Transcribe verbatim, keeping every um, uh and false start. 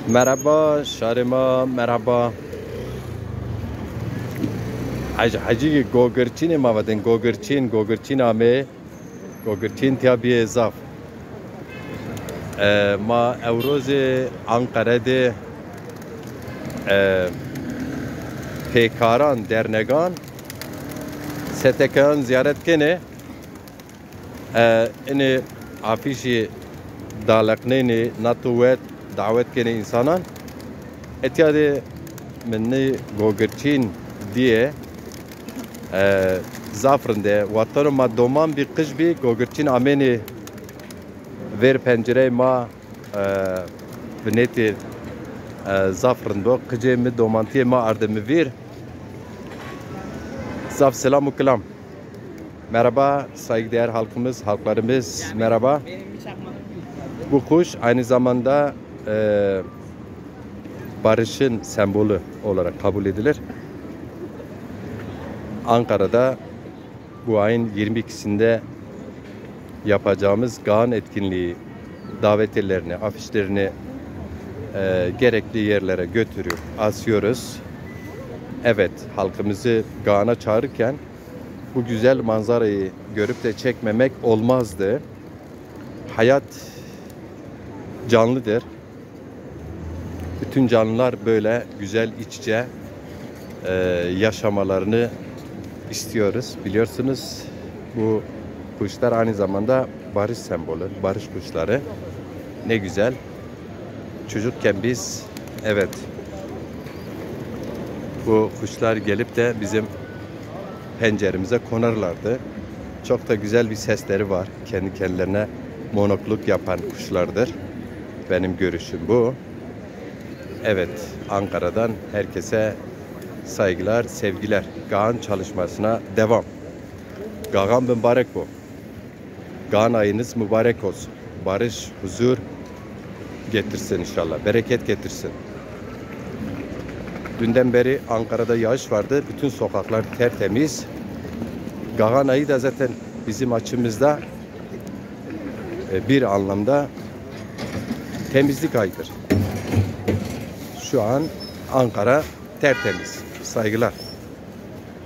Merhaba, şarê ma, merhaba. Hec-, hecî gogirçînê ma vadin, gogirçîn, gogirçîn ame, gogirçîn tiya bîye zaf. E, ma ewro zî Anqere de, e, pêkaran, dernegan, S T K'yan zîyaret kenê. E, inê afîşî daleqnenê, nato wet dawet kenê însanan. Etya de mi nê gogirçîn dîye, e, zaf rind e. Wextano ma doman bî, qij bî, gogirçîn amênê vêr pencereyê ma, e, vinetê, e, zaf rind o. Qicê mi, domantîyê ma arde mi vîr. Zaf selam û kilam. Merhaba saygıdeğer halkımız, halklarımız, merhaba. Bu kuş aynı zamanda, e, barışın sembolü olarak kabul edilir. Ankara'da bu ayın yirmi ikisinde yapacağımız Gaan etkinliği davetiyelerini, afişlerini, e, gerekli yerlere götürüp asıyoruz. Evet, halkımızı Gaan'a çağırırken bu güzel manzarayı görüp de çekmemek olmazdı. Hayat canlıdır. Bütün canlılar böyle güzel iç içe, e, yaşamalarını istiyoruz. Biliyorsunuz, bu kuşlar aynı zamanda barış sembolü, barış kuşları. Ne güzel. Çocukken biz, evet, bu kuşlar gelip de bizim penceremize konarlardı. Çok da güzel bir sesleri var. Kendi kendilerine monokluk yapan kuşlardır. Benim görüşüm bu. Evet, Ankara'dan herkese saygılar, sevgiler. Gaan çalışmasına devam. Gagan bi mibarek bo. Gaan ayınız mübarek olsun. Barış, huzur getirsin inşallah. Bereket getirsin. Dünden beri Ankara'da yağış vardı. Bütün sokaklar tertemiz. Gagan ayı da zaten bizim açımızda, e, bir anlamda temizlik ayıdır. Şu an Ankara tertemiz. Saygılar.